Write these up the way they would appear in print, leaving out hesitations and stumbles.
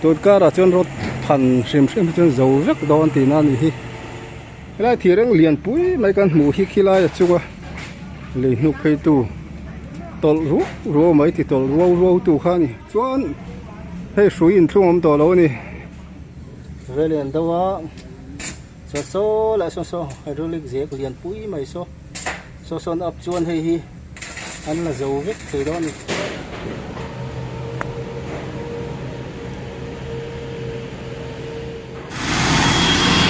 Tun karah chuan rod phan hrim hrim hi chuan zo vek dawn tihna a nih hi. Helai thir eng lian pui mai kan hmuh hi khilai a chunga lei hnuk phei tu tawlh ruau ruau mai ti tawlh ruau ruau tu kha a ni. Chuan hei hrui inthlung awm tawh lo a ni. Velian deuh a chuan saw lai sawn saw hydraulic zek lian pui mai saw saw sawn up chuan hei hi an la zo vek thei dawn a ni.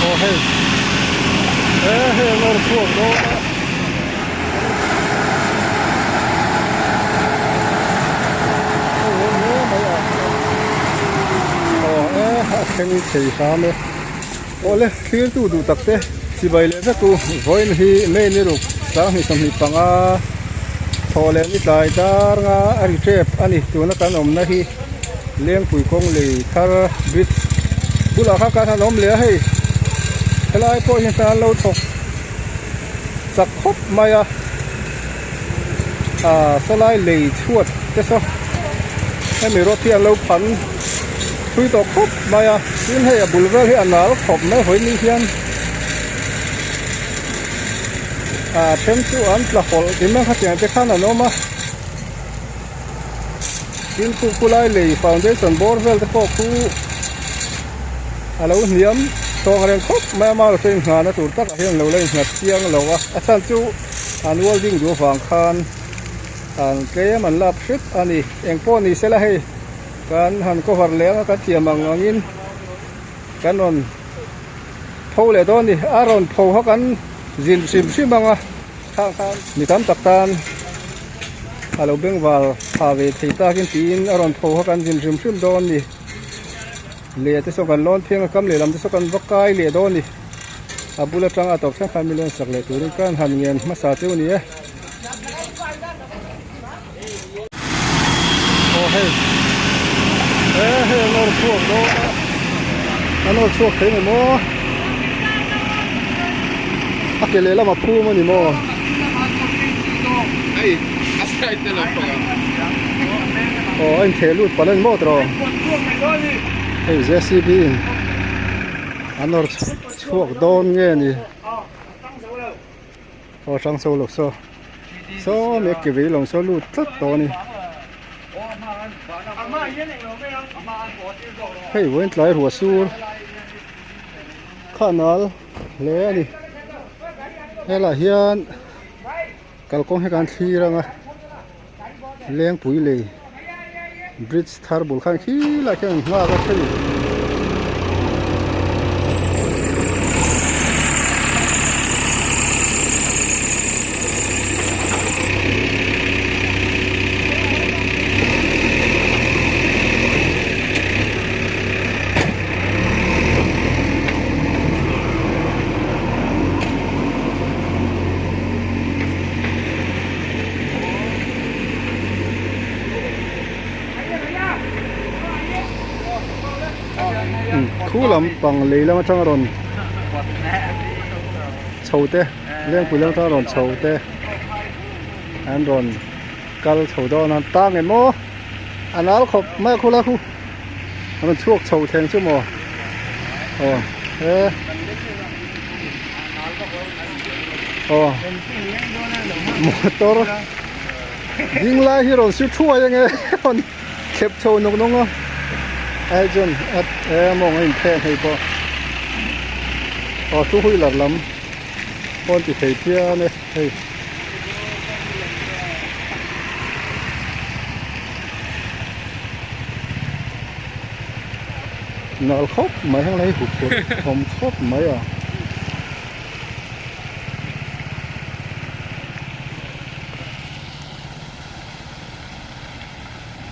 Aw hei he hei an awr chhuak dawn a. Hei awm hle mai a aw e a thleng thei hram e aw le thlir tu duh tak te chibai leh vek u vawiin hi May ni ruk 2025 thawh leh ni tlai dar nga a ri tep a ni tuna kan awmna hi. Lengpui kawng lei thar bridge bulah kha kan han awm leh a hei helai pawh hian kan lo thawk chak khawp mai a ah sawlai lei chhuat te saw hemi rawt hi an lo phan thui tawh khawp mai a tin hei a bul vel hi a nal khawp mai hawi ni hian ah then chu an tla hawlh ti mai khatiang te khan an awm a. Tin khu khulai lei foundation bawr vel te pawh khu a lo hniam tawng reng khawp mai a amaherawhchu inngahna tur takah hian lo la innghat chiang lo a a chhan chu an welding duh avang khan an tlem an lap hret a ni eng pawh ni sela hei kan han cover leh anga kan thiam ang angin kan rawn pho leh dawn a ni a rawn pho kha kan zin hrim hrim ang a. Thang khan mi tam tak tan a lo bengvar tha ve thei takin tiin a rawn tho kha kan zin hrim hrim dawn a ni. Leh te saw kan lawn pheng a kam lehlam te saw kan va kai leh dawn a ni. A bul atanga a tawp thleng khan mi lawn sak leh turin ka han ngen hmasa cheu a ni e. Aw hei e hei an awr chhuak dawn a an awr chhuak thei ni maw a ke lehlam a phum a ni maw. Aw a intheh lut palh a ni maw tawh hei JCB in an awr chhuak dawn nge ni. Aw hrang so lo saw saw mek ke vei lo saw lut tlat tawh a ni hei vawiin tlai ruah sur kha nal hle a ni helaiah hian kalkawng hi kan thlir ang a lengpui lei bridge thar bul khan khilaiah khian an nghak a hei. Khu lampang lei lam atanga rawn chho te lengpui lam atanga rawn chho te an rawn kal chho dawn a tang emaw a nal khawp mai a khulai khu a rawn chhuak chho thleng chu maw aw he. Aw motor ding lai hi rawn su thuai ange rawn thlep chho nawk nawk a ai chuan a e mawng a inphen hei pawh aw two wheeler lam pawn ti thei phian e hei. Nal khawp mai heng lai hup pawh awm khawp mai a.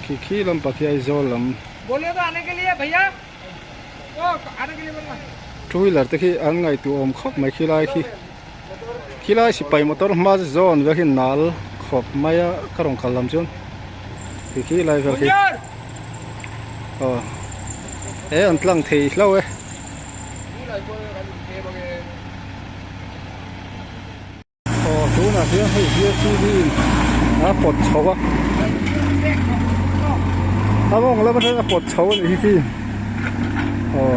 Khi khi lam pakhi Aizawl lam. Two wheeler te khi an ngaihtuah awm khawp mai khilai khi. Khilai sipai motor hma zawn vel khi nal khawp mai a ka rawn kal lam chuan khi khi lai vel khi aw e an tlang thei hlo e. Aw tunah hian hei JCB in a pawt chho a a mawng lam atangin a pawt chho a nih hi khi. Aw.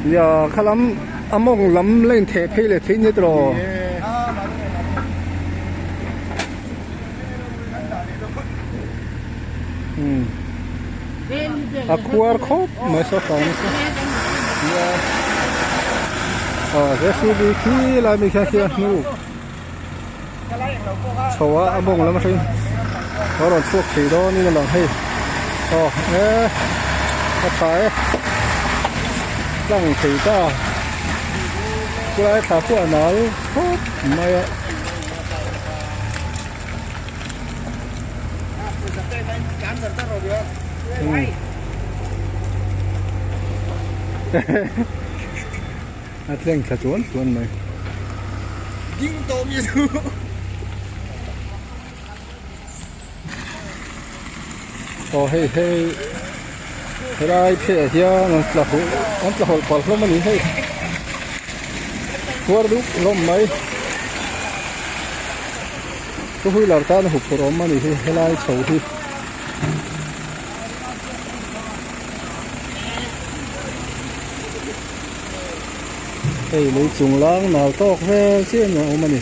Nia khalam a mawng lam la intheh phei leh thei nia tiraw. A khuar khawp mai saw fang nasa nia aw jcb khi lai mi khian khi a hnuk chho a a mawng lam atangin a rawn chhuak thei dawnin a lang hei aw e a tha e tlang thei ta chulai thla pawh a nal khawp mai a. A tleng thla chuan chuan mai. Ding tawh mi chu. Aw hei hei helai pheiah hian an tla hawlh an tla hawlh palh hlawm a ni hei khuar dup hlawm mai two wheeler tan a huphurh awm a ni hi helai chho hi. Hei lei chung lang nal tawk vel chiah in a awm a ni.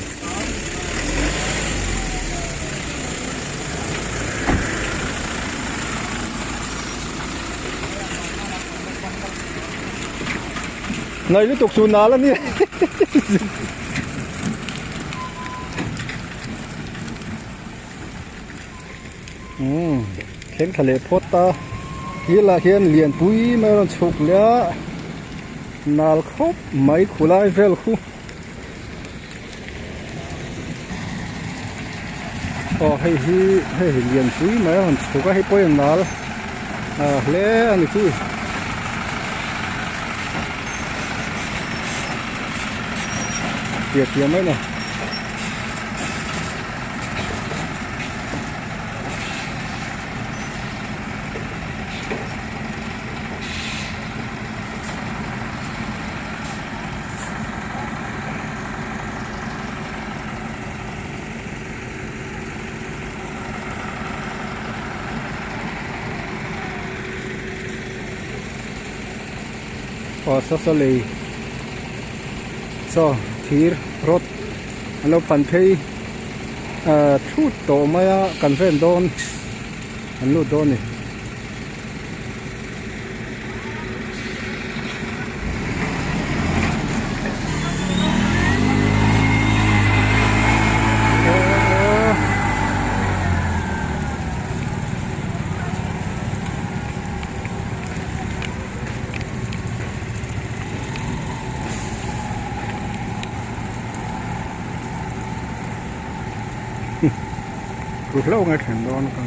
Nai lutuk chu nal a ni. Umm thleng thla leh phawt ta thil ah hian lianpui mai a rawn chhuk leh a nal khawp mai khulai vel khu. Aw hei hi hei lianpui mai a rawn chhuk a hei pawh hi a nal ah hle a ni khi. Piah piah mai a ni. Aw sasa lei chaw thir rod an lo pan phei ah thut tawh mai a kan ven dawn an lut dawn a ni. Ruhlo nge thlen dawn ka.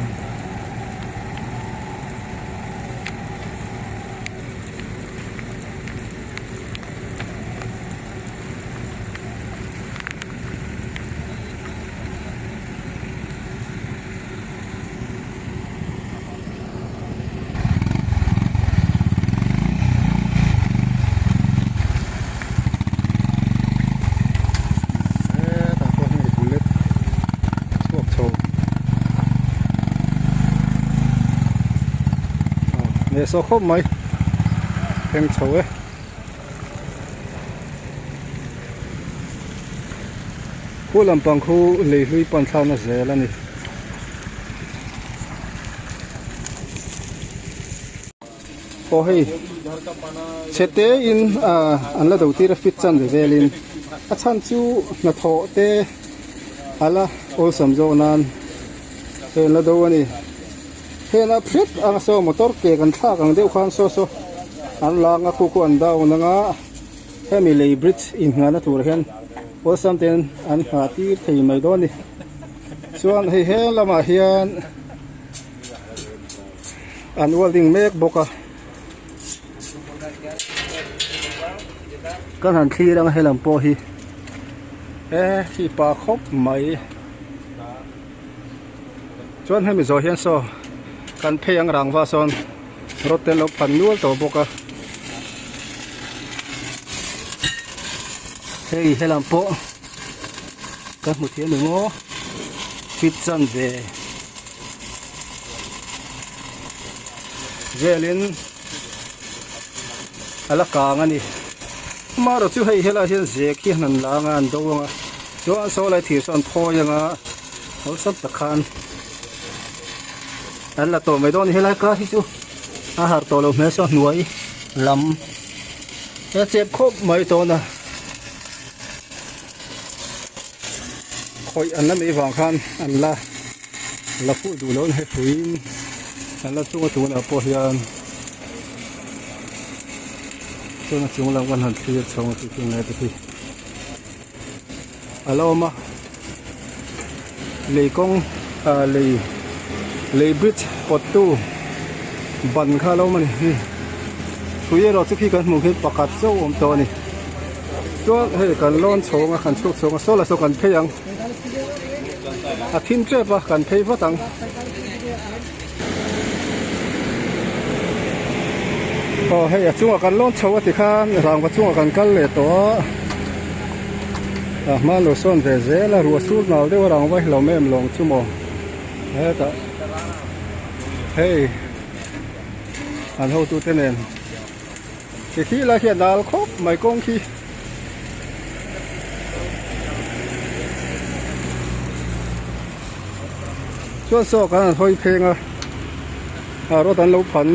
Hetah pawh hian bullet chhuak chho Neh saw khawp mai thleng chho e. Khu lampang khu lei hlui pan thlakna zel a ni. Aw hei chhe te in ah an la do tir a fit chan ve vel in a chhan chu hnathawh te a la awlsam zawk nan hei an la do a ni. Heng a hret ang saw motor ke kan thlak ang deuh khan saw saw an lang a khu khu an down anga hemi lei bridge inngahna tur hian awlsam ten an nghah tir thei mai dawn a ni chuan hei he lamah hian an welding mek bawk a kan han thlir ang helam pawh hi e khi pa khawp mai. Chuan hemi zawh hian saw. Kan phei ang rangva sawn rod te an lo phan nual tawh bawk a. Hei helam pawh kan hmu thiam eng aw fit chan ve velin a la kang a ni. Amaherawhchu chu hei helaiah hian zek hi an han lang a an do ang a chuan saw lai thir saw an phawi ang a awlsam tak khan an la tawh mai dawn a ni helai kar hi chu a harh tawh lo hmel saw hnuai lam a chep khawp mai tawn a khawih an la neih vang khan an la la fuh duh loh a ni hei hruiin an la chunga tunah pawh hian chuan a chung lam kan han thlir chho ang tih chu nge te khi a la awm a lei kawng ah lei lei bridge pawt tu ban kha a lo awm a ni hei hrui erawh chu khi kan hmuh khi pakhat chauh a awm tawh a ni chuan hei kan lawn chhawng a kan chhuak chhawng a saw lah saw kan phei ang a thim tep a kan phei vat ang. Aw hei a chungah kan lawn chho a ti khan rangva chungah kan kal leh tawh a a hma lo sawn ve zel a ruah sur nal deuh a rangva hi lo em lawng chu maw hetah hei an hotute nen ti khi lai khi a nal khawp mai kawng khi. Chuan saw kan han hawi pheng a ah rawt an lo phan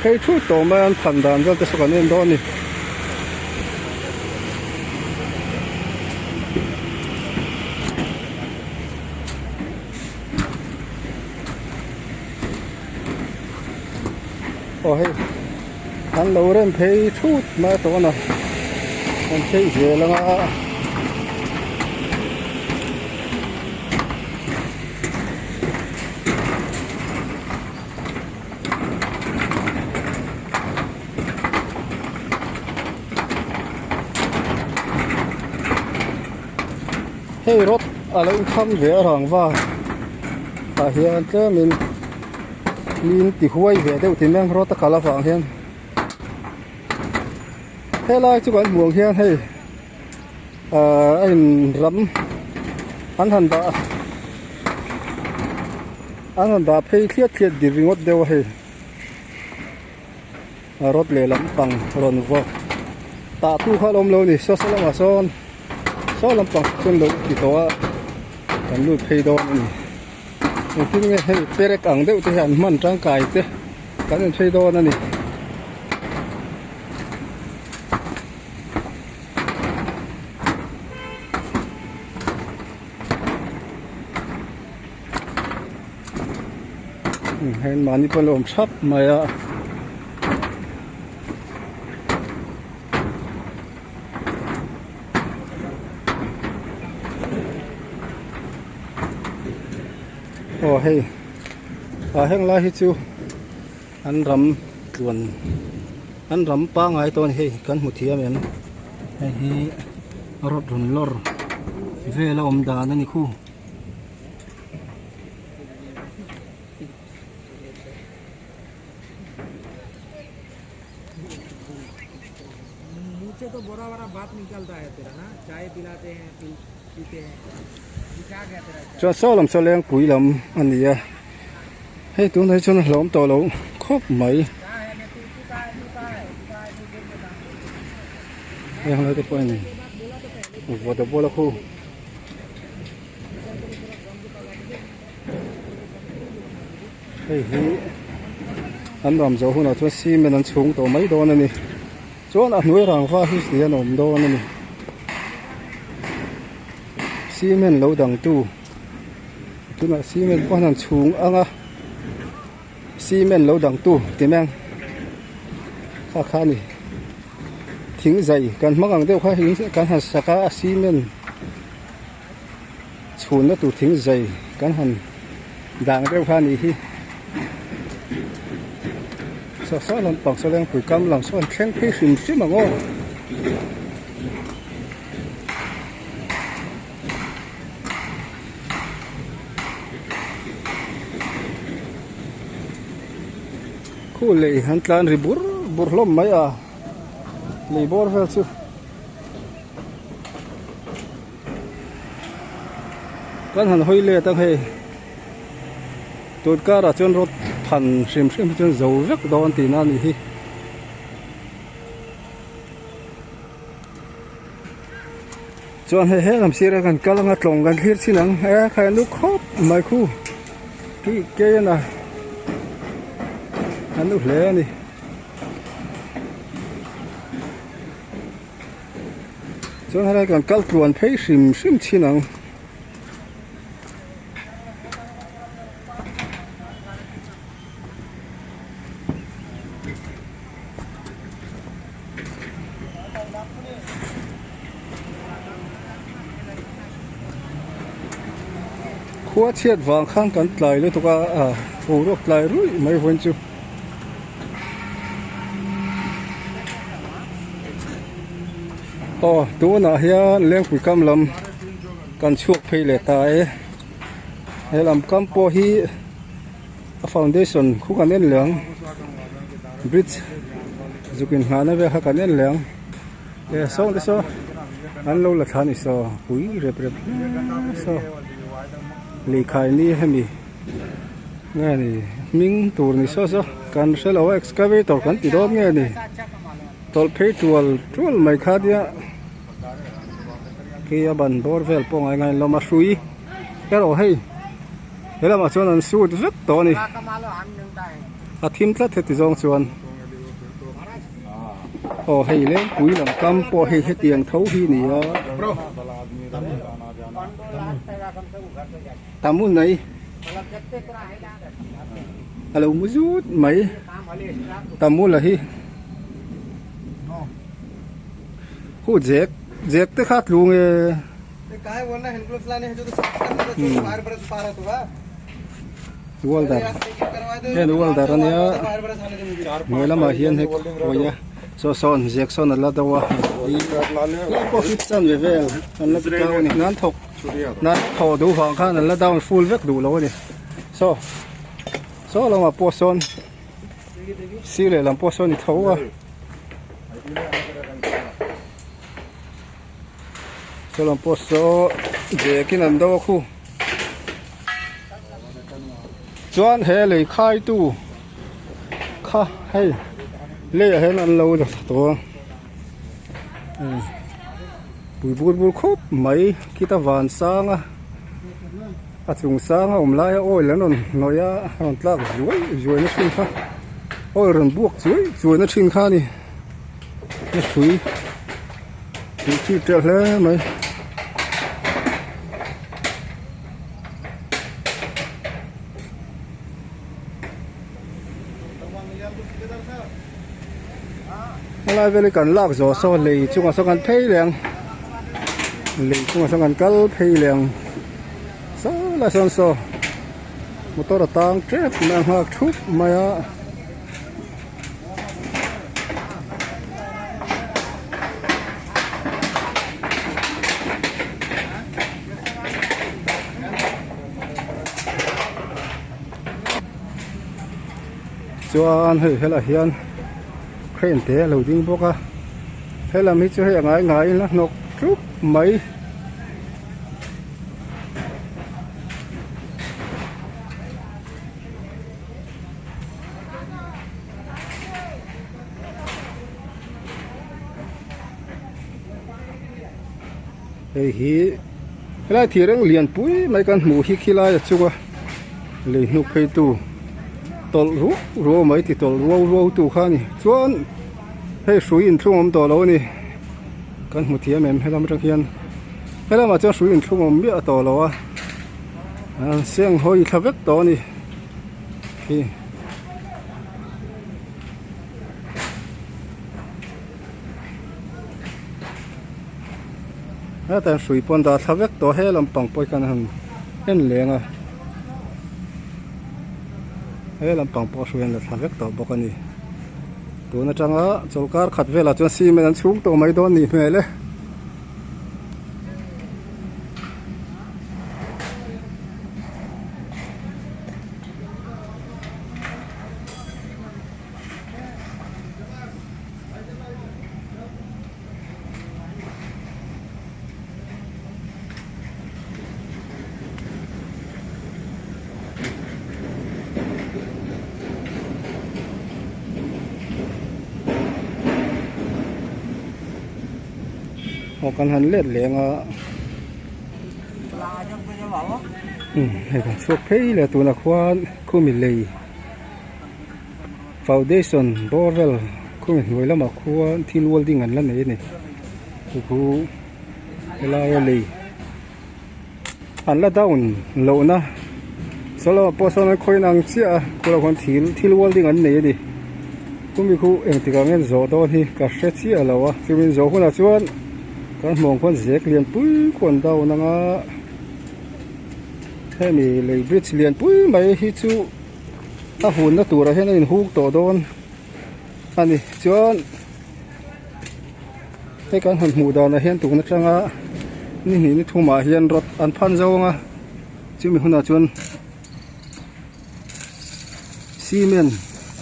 phei thut tawh mai a an phan dan vel te saw kan en dawn a ni. Aw hei an lo rem phei thut mai a tawn a an phei zel ang a. Hei rawt a lo inkham ve a rangva tah hian tlemin min ti huai ve deuh ti mai ang rawt a kal avang hian helai chu kan hmuh ang hian hei ahh a in ram an han dah an han dah phei thliat thliat dir ringawt deuh a hei. Rod lehlam pang rawn vawk tah tu kha a awm lo a ni saw saw lamah sawn saw lampang chuan lo ti tawh a kan lut phei dawn a ni engtin nge hei perek ang deuh te hian hman tangkai te kan en phei dawn a ni. Hei mahni pawh an lo awm thap mai a. Aw hei ah heng lai hi chu an ram tluan an ram pangai tawh a ni hei kan hmu thiam em hei hi rawt rawn lawr vel a awm dan a ni khu. Chuan saw lam saw lengpui lam a ni a hei tunah hi chuan a hlawm tawh lo khawp mai heng lai te pawh a ni vawt a bual a khu. Hei hi an ram zawh hunah chuan cement an chhung tawh mai dawn a ni chuan a hnuai rangva hi ti an awm dawn a ni cement lo dang tu tunah cement pawh an han chhung ang a cement lo dang tu ti mai ang kha kha a ni thing zai kan hmang ang deuh kha kan han sak a a cement. Chhunna tur thing zai kan han dang deuh kha a nih hi. Saw saw lampang saw lengpui kam lam saw an thleng phei hrim hrim ang aw. Khu lei an tlan ri bur bur hlawm mai a lei bawr vel chu. Kan han hawi let ang hei tun karah chuan rod than hrim hrim hi chuan zo vek dawn tihna a nih hi. Chuan hei he lam sira kan kal anga tlawng kan thlir chin ang e khai an lu khawp mai khu tih kei a na an lu hle a ni. Chuan helai kan kal tluan phei hrim hrim chin ang. Khua chhiat vang khan kan tlai lutuk a ah boruak tlai ruih mai vawiin chu. Aw tunah hian lengpui kam lam kan chhuak phei leh ta e he lam kam pawh hi. A foundation khu kan en leh ang bridge zuk in nghahna vel kha kan en leh ang e saw te saw an lo la thla a ni saw pui rep rep hle saw lehkha ni hemi nge ni hming tur ni saw saw kan hre lo a excavator kan ti dawn nge ni tawlh phei tual tual mai kha nia khi a ban bawr vel pawh ngai ngai an lawm a hrui erawh hei. He lamah chuan an sut vek tawh a ni. A thim tlat heti zawng chuan. Aw hei lengpui lam kam pawh hei hetiang tho hi ni a. Tam hun mai. A lo mu zut mai. Tamula hi. Khu zek zek te kha tlu nge. Welder heng welder a nia hnuai lamah hian hei khawi a saw sawn ziak sawn a la deuh a lai pawh hi chan ve vel an la ti tau a ni nan thawk nan thawh duh vang khan an la down full vek duh lo a ni saw saw lamah pawh sawn sir lehlam pawh sawn i tho a. Saw lam pawh saw bag in an do a khu chuan he lei khai tu kha hei leiah hian an lo la thla tawh a pui bur bur khawp mai khita van sang a a chung sang a awm lai a oil an rawn hnawih a a rawn tlak zuai zuai na thin kha oil rawn buak zuai zuai na thin kha a ni. A hrui tih chi teuh hle mai. Helai vel hi kan lak zawh saw lei chungah saw kan phei leh ang lei chungah saw kan kal phei leh ang saw lai sawn saw motor a tang tep mai a nghak thup mai a. Chuan hei helaiah hian crane te a lo ding bawk a helam hi chu hei a ngai ngaiin a hnawk thup mai. Hei hi helai thir eng lian pui mai kan hmuh hi khilai a chunga lei hnuk phei tu tawlh ruau ruau mai ti tawlh ruau ruau tu kha a ni chuan hei hrui inthlung awm tawh lo a ni kan hmu thiam em helam atang hian helamah chuan hrui inthlung awm miah tawh lo a. An seng hawi thla vek tawh a ni khi. Heta hrui pawn dah thla vek tawh he lampang pawh hi khan a han en leng a he lampang pawh hrui an la thla vek tawh bawk a ni tun atanga chawlhkar khat velah chuan cement an chhung tawh mai dawn a nih hmel e. Aw kan han let leng a umm hei kan chhuak phei leh tunah khuan khumi lei foundation bawr vel khumi hnuai lamah khuan thil welding an la nei a ni chu khu helaia lei an la down lohna saw lamah pawh sawn an khawiin ang chiah a khulaiah khuan thil thil welding an nei a ni chumi khu engtikah nge an zawh dawn hi ka hre chiah lo a chumi an zawh hunah chuan kan hmuh ang khuan zek lian pui khu an down ang a hemi lei bridge lian pui mai hi chu a hunna turah hian a inhung tawh dawn a ni chuan. Hei kan han hmuh danah hian tun atanga ni hnih ni thumah hian rawt an phan zo ang a chumi hunah chuan cement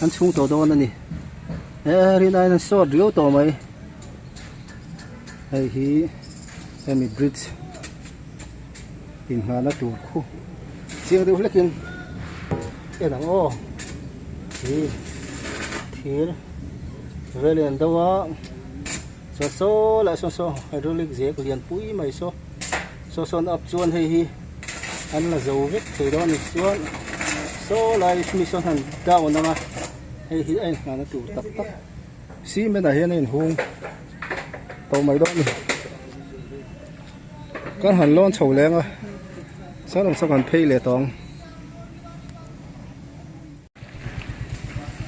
an chhung tawh dawn a ni he rin aiin an sawt riau tawh mai hei hi hemi bridge inngahna tur khu chiang deuh hlekin en ang aw hi thir. Vel lian deuh a saw saw lah saw saw hydraulic zek lian pui mai saw saw sawn up chuan hei hi an la zo vek thei dawn a ni chuan saw lai mi sawn han down ang a hei hi a inhnahna tur tak tak cement ah hian a inhung tawh mai dawn a ni kan han lawn chho leng a chuan ang saw kan phei leh tawh ang.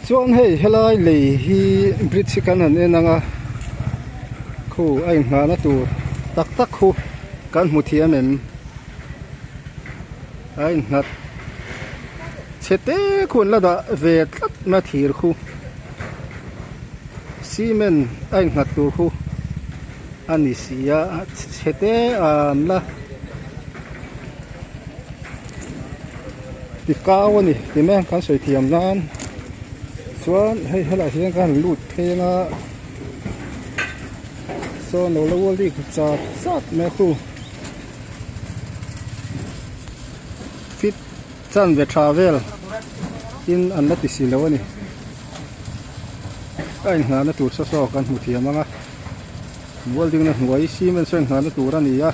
Chuan hei helai lei hi bridge hi kan han en ang a khu a inghahna tur tak tak khu kan hmu thiam em a innghat chhe te khu an la dah ve tlat mai a thir khu cement a innghat tur khu a ni si a chhe te an la. Ti kau a ni ti mai ang kan sawi thiam nan chuan hei helaiah hian ka han lut phei anga sawn lo la welding chat chat mai a khu fit chanve tha vel tin an la ti si lo a ni a inngahna tur saw saw kan hmu thiam anga welding na hnuai cement saw inngahna tur a ni a.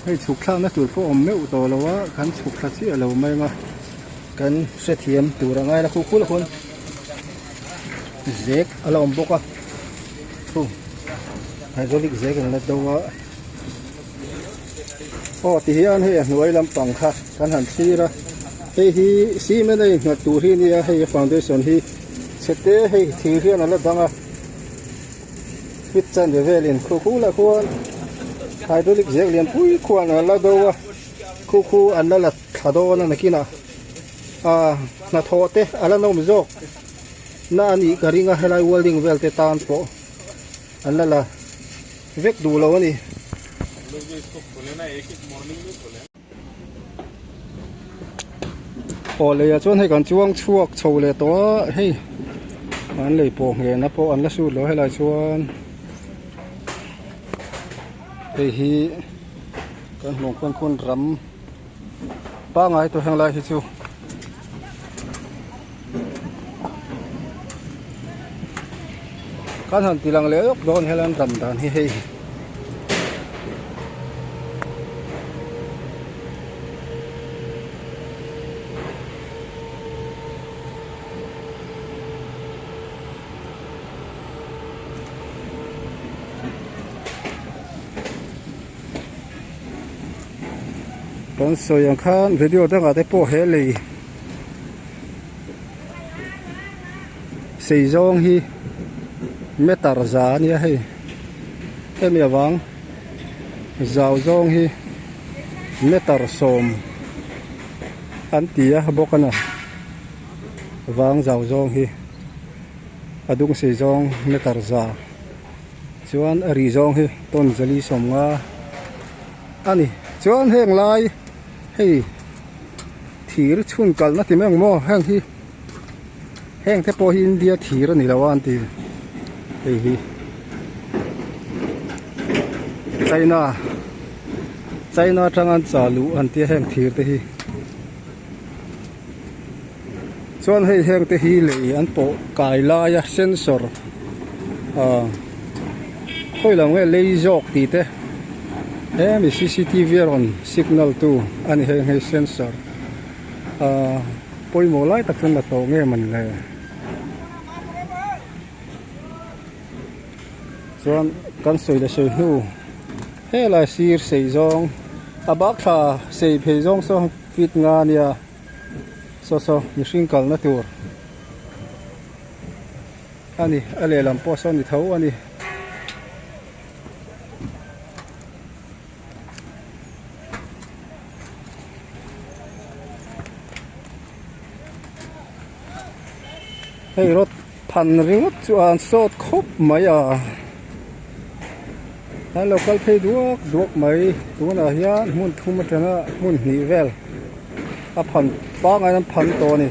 Hei chhuk thlakna tur pawh awm meuh tawh lo a kan chhuk thla chiah lo mai ang a kan hrethiam tur a ngai la khu khul khawn zek a la awm bawk a khu hydraulic zek an la do a aw ti hian hei a hnuai lampang kha kan han thlir a hei hi cement a innghat tur hi a nia hei a foundation hi chhe te hei thir hian a la dang a. Fit chanve velin khu khu lah khuan hydraulic zek lian pui khuan an la do a khu khu an la la thla dawn a nakinah ah hnathawh te a la nawm zawk na a nih ka ring a helai welding vel te tan pawh an la la vek duh lo a ni. Aw lei ah chuan hei kan chuang chhuak chho leh tawh a hei an lei pawh nghehna pawh an la sut lo helai chuan hei hi kan hmuh khawn khawn ram pangai tawh heng lai hi chu. Kan han ti lang leh lawk dawn helai an ram dan hi hei. Kan sawi ang khan video dangah te pawh he lei sei zawng hi meter za a nia hei hemi avang zau zawng hi meter sawm an ti a bawk a ni vang zau zawng hi a dung sei zawng meter za chuan a rih zawng hi tawn zali sawmnga a ni chuan heng lai hei. Thir chhun kalna ti mai ang maw heng hi heng te pawh hi India thir a ni lo a an ti hei hi China China atanga an chah luh an tia heng thir te hi. Chuan hei heng te hi lei an pawh kai laia sensor ah khawi lam nge lei zawk tih te hemi cctv a rawn signal tu a ni heng hei sensor ah pawimawh lai tak chuan la tawh nge man le. Chuan kan sawi leh sawi hnu helai sir sei zawng a bak thla sei phei zawng saw feet nga ania saw saw mihring kalna tur a ni a lehlam pawh saw ni tho a ni. Hei rod phan ringawt chu an sawt khawp mai a an lo kal phei duak duak mai tunah hian hmun thum atanga hmun hnih vel a phan pangai an phan tawh a ni.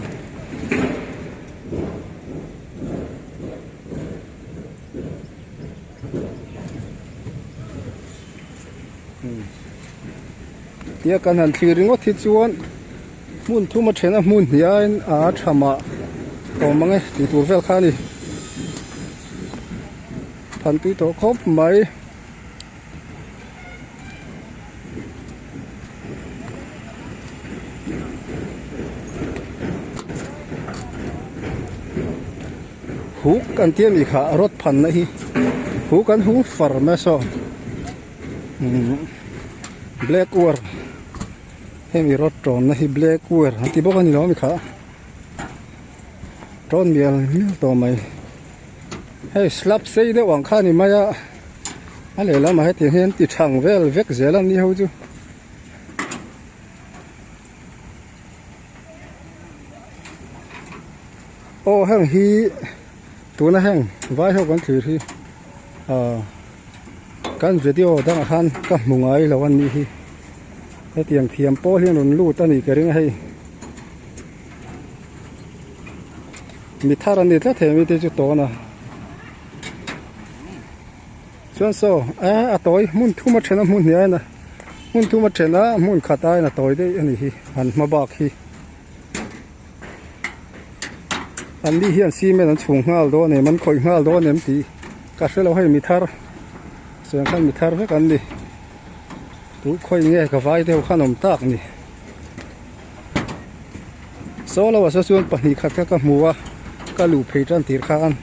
Tia kan han thlir ringawt hi chuan hmun thum a then a hmun hniain a tha mah awm ang e tih tur vel kha a ni than tui tawh khawp mai. Huk an tia mi kha rawt phanna hi huk an hung far mai a saw black war hemi rawt tawnna hi black war an ti bawk a ni lo ami kha tawn mial mial tawh mai hei slab sei deuh ang kha a ni mai a a lehlamah hetiang hian ti thang vel vek zel a ni ho chu. Aw heng hi tuna heng vai ho kan thlir hi ah kan video dangah khan ka hmu ngai lo a nih hi hetiang thiam pawl hian rawn lut a nih ka ring a hei mi thar a ni tlat he mite chu tawn a chuan saw eh a tawi hmun thum a then a hmun hniai a hmun thum a then a hmun khat aiin a tawi daih a nih hi an hma bak hi. An ni hian cement an chhung nghal dawn em an khawih nghal dawn em tih ka hre lo hei mi thar chuan khan mi thar vek an ni tu khawi nge ka vai deuh khan awm tak ni saw lo ah saw chuan pahnih khat kha ka hmu a ka luh phei tan tir khan.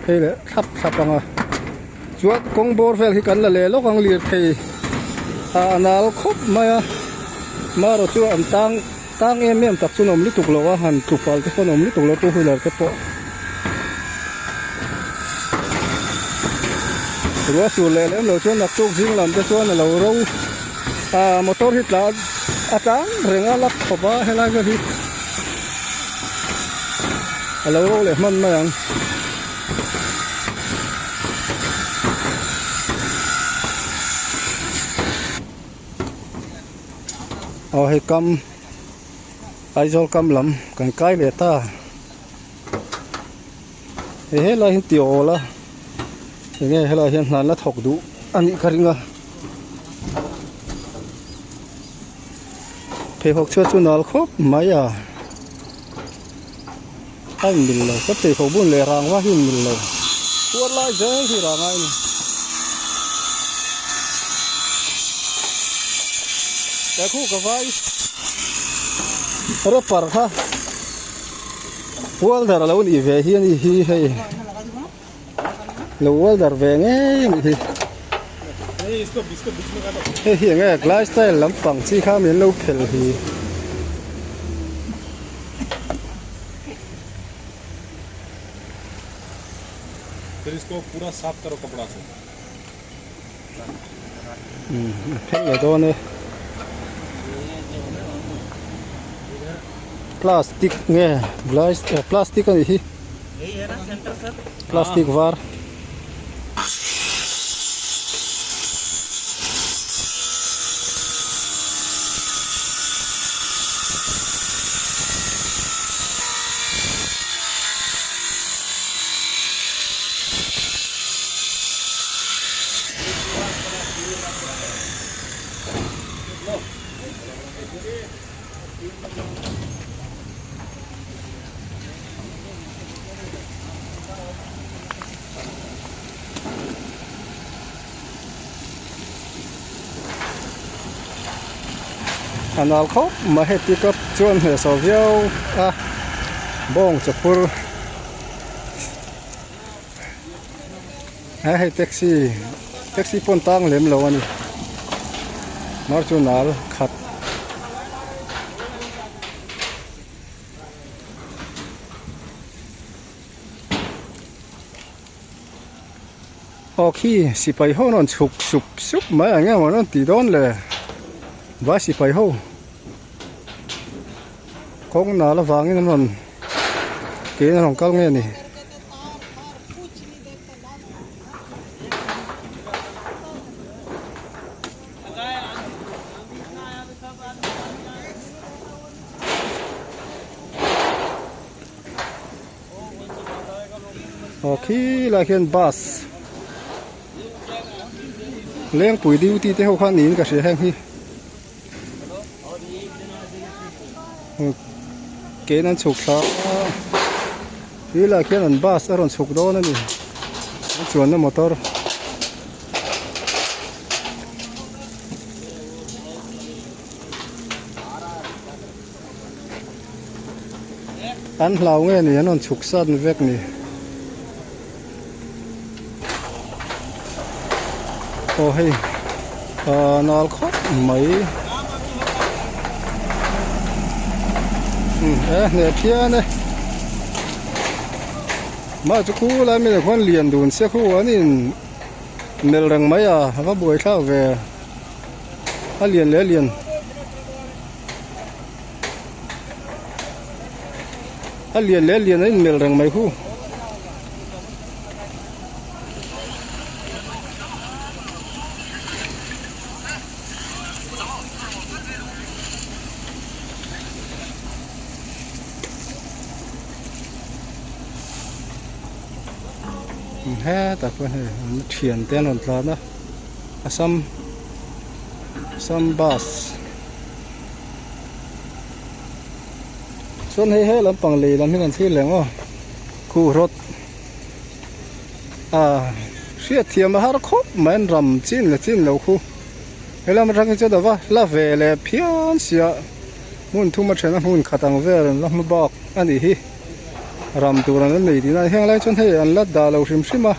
Phei leh thlap thlap ang a chuan kawng bawr vel hi kan la leh lawk ang lirthei ah a nal khawp mai a marawh chu an tang tang em em tak chu an awm lutuk lo a han tlu fal te pawh an awm lutuk lo two wheeler te pawh ruah sur leh lem lo chuan naktuk zing lam te chuan a lo ro ah motor hi tlan a tlan reng a lak khawp a helai vel hi a lo ro leh hman mai ang. Aw hei kam Aizawl kam lam kan kai leh ta hei helai hi ti awl a enge helai hian hna an la thawk duh a nih ka ring a pheikhawk chhuat chu nal khawp mai a a inmil lo ka pheikhawk bun leh rangva hi inmil lo chhuat lai zel hi rang a ni he khu ka vai rapper kha. Welder a lo nih ve hi a ni hi hei lo welder ve ngei a nih hi hei hi eng nge glass style lampang chi kha min lo phel hi. Phel leh dawn e plastic nge glass plastic a nih hi plastic var. A nal khawp mai hei pickup chuan hnehsawh viau a bawng chaphur he hei taxi taxi pawh an tang lem lo a ni mar chu nal khat. Aw khi sipai ho an rawn chhuk sup sup mai ang emaw an rawn tih dawn le vai sipai ho kawng nal avangin an rawn kein an rawn kal nge ni. Aw khilaiah khian bus Lengpui duty te ho kha niin ka hria heng hi kein an chhuk thla a khilaiah khian an bus a rawn chhuk dawn a ni an chuanna motor. An hlau nge ni an rawn chhuk sat vek ni. Aw hei ahh nal khawp mai umm e hneh phian e mah chu khu lai mai ah khuan lian dun se khu an in melh reng mai a a va buai thlak ve a lian leh a lian. A lian leh a lian a inmelh reng mai hu. Hetah pawh hei an thian te an rawn tlan a Assam Assam bus. Chuan hei he lampang lei lam hi kan thlir leh ang aw khuhrawt ah hriatthiam a har khawp mai an ram chin leh chin lo khu helam atang hi chuan a va hla ve leh phian sia hmun thum a then a hmun khat ang vel an la hmu bak a nih hi ram tur an la nei tihna a ni heng lai chuan hei an la dah lo hrim hrim a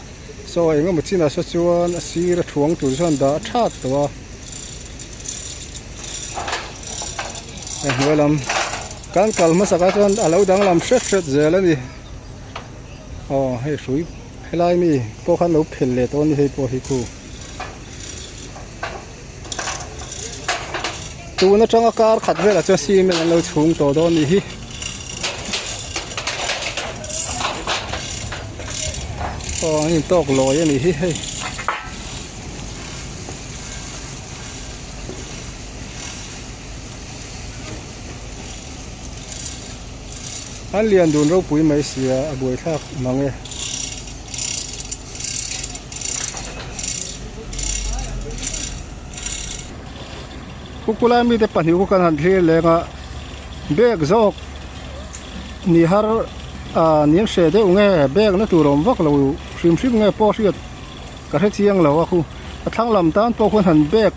saw eng emaw chinah saw chuan a sir a thuang tur chuan dah a that tawh a. A hnuai lam kan kal hmasak ah chuan a lo danglam hret hret zel a ni aw hei hrui helai mi pawh khan lo phel leh tawh a ni hei pawh hi khu tun atanga kar khat velah chuan cement an lo chhung tawh dawn a nih hi. Aw an intawk lawi a nih hi hei. An lian dun ropui mai sia a buaithlak mang e. Kukulai mite pahnih khu kan han thlir leng a bag zawk ni har ah nin hreh deuh nge bag na tur awm vak lo hrim hrim nge pawh hriat. Ka hre chiang lo a khu a thlang lam tan pawh khuan han bag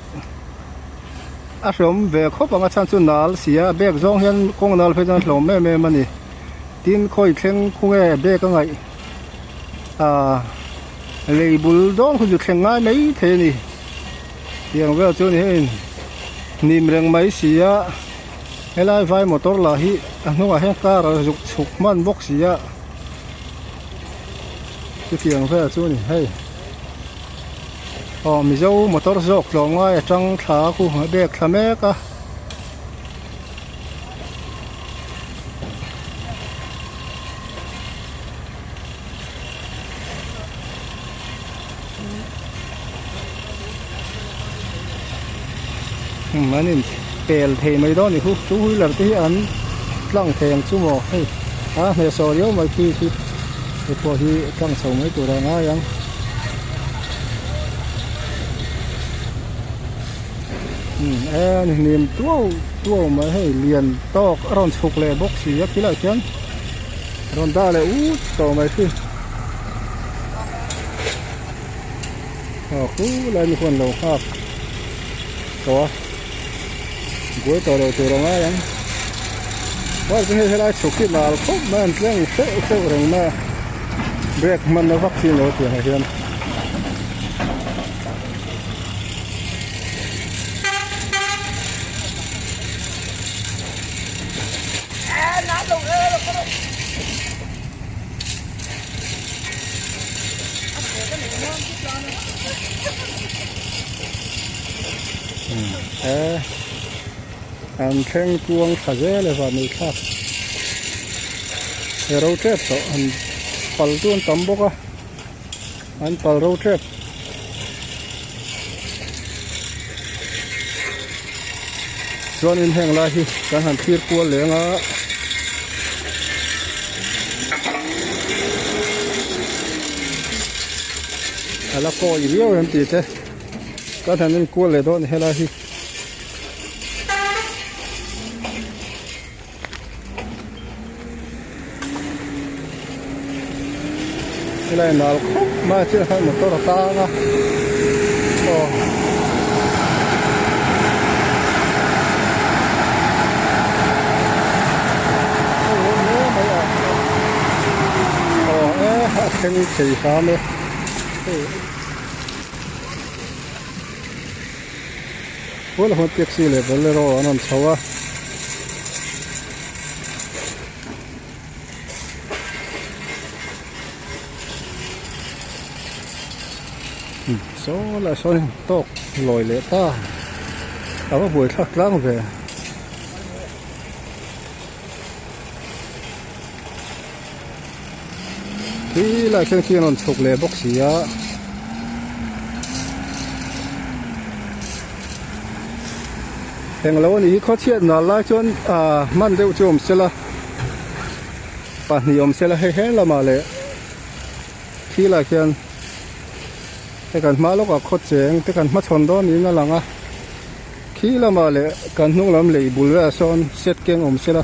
a hreawm ve khawp ang a chhan chu nal si a bag zawng hian kawng nal phei chuan a hlawm em em a ni tin khawi thleng khu nge bag a ngaih ah lei bul dawn khu chu thleng ngai mai thei a ni tiang vel chu ni hei hnim reng mai si a helai vai motor lah hi a hnungah hian car a zuk chhuk hman bawk si a. Chutiang vel chu a ni hei aw mizo motor zawk tlawmngai atang thla khu a bag thla mek a. Umm an in pel thei mai dawn a ni khu two wheeler te hi an tlang thei ang chu maw hei a hnehsawh riau mai khi khi hei pawh hi tlang chho mai tur a ngai ang. Umm e ni hnim tuau. tuau mai hei lian tawk a rawn chhuk leh bawk si a khilaiah khian a rawn dah leh ut tawh mai khi aw khulai mi khuan lo nghak tawh a buai tawh lo tur a ngai ang chuan hei helai chhuk hi nal khawp mai an tleng hreuh hreuh reng mai a brake hman na vak chi lo tiang ah hian. An thleng kuang tha zel e van thlak he ro tep tawh an pal chu an tam bawk a. An pal ro tep. Chuanin heng lai hi kan han thlir kual leng a. A la kawi viau em tih te kan han en kual leh dawn a ni helai hi. Helai nal khawp mai a chiah khan motor a tang a aw aw e a thleng thei hram e hei Puala huan taxi leh bolero an rawn chho a. Saw lai sawn tawk lawi leh ta a va buai thlak tlang ve. Khi lai khian khi an rawn chhuk leh bawk si a. Englo a nih hi khawchhiat nal lai chuan ah hman deuh chu awm sela pahnih awm sela hei he lamah leh khi lai khian hei kan hma lawkah khaw cheng te kan hmachhawn dawn niin a lang a khi lamah leh kan hnung lam lei bul velah sawn set keng awm sela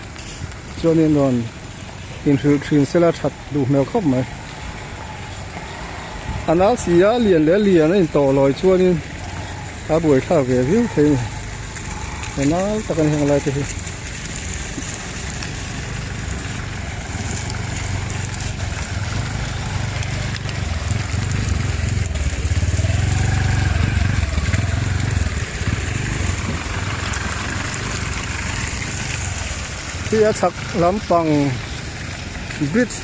chuanin rawn inhrilh thin sela that duh hmel khawp mai. A nal si a lian leh lian a intawh lawi chuanin a buaithlak ve viau thei a ni. A nal tak a ni heng lai te hi. Khi a chhak lampang bridge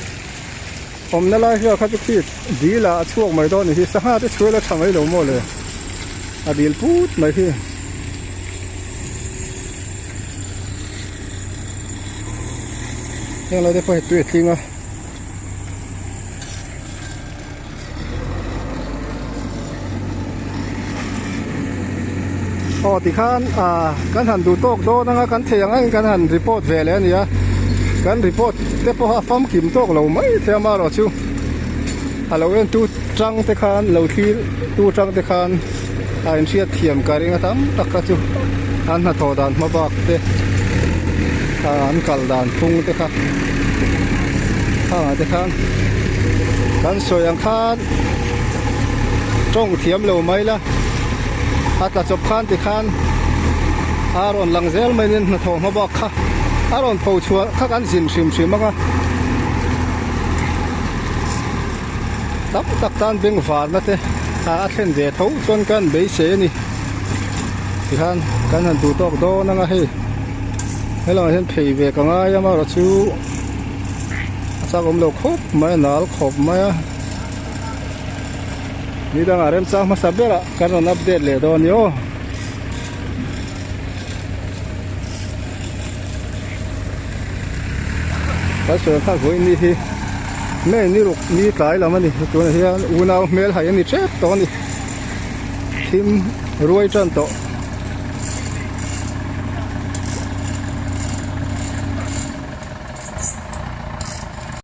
awmna lai hian kha chu khi dil ah a chhuak mai dawn a ni hi sangha te chhuail a tha mai lo maw le a dil put mai hi. Heng lai te pawh hi tui a tling a. Aw tikhan ah kan han duh tawk dawn anga kan thei ang angin kan han report ve leh a ni a kan report te pawha famkim tawk lo mai thei a amaherawh chu a lo en tu tang te khan lo thlir tu tang te khan a inhriat thiam ka ring a tam tak kha chu an hnathawh dan hma bak te ah an kal dan phung te kha khangah te khan kan sawi ang khan tawng thiam lo mai la a tla chawp khan ti khan a rawn lang zel mai nen hnathawh hma bak kha a rawn pho chhuah kha kan zin hrim hrim ang a tam tak tan beng varna te a thlen ve tho chuan kan beisei a ni tikhan kan han duh tawk dawn ang a hei helangah hian phei ve ka ngai a amaherawh chu a chak awm lo khawp mai a nal khawp mai a ni dangah remchang hmasa berah kan rawn update leh dawn a ni aw. Kan sawi ang khan vawiin ni hi May ni ruk ni tlai lam a ni tunah hian unau hmel hai a ni tep tawh a ni thim ruai tan tawh.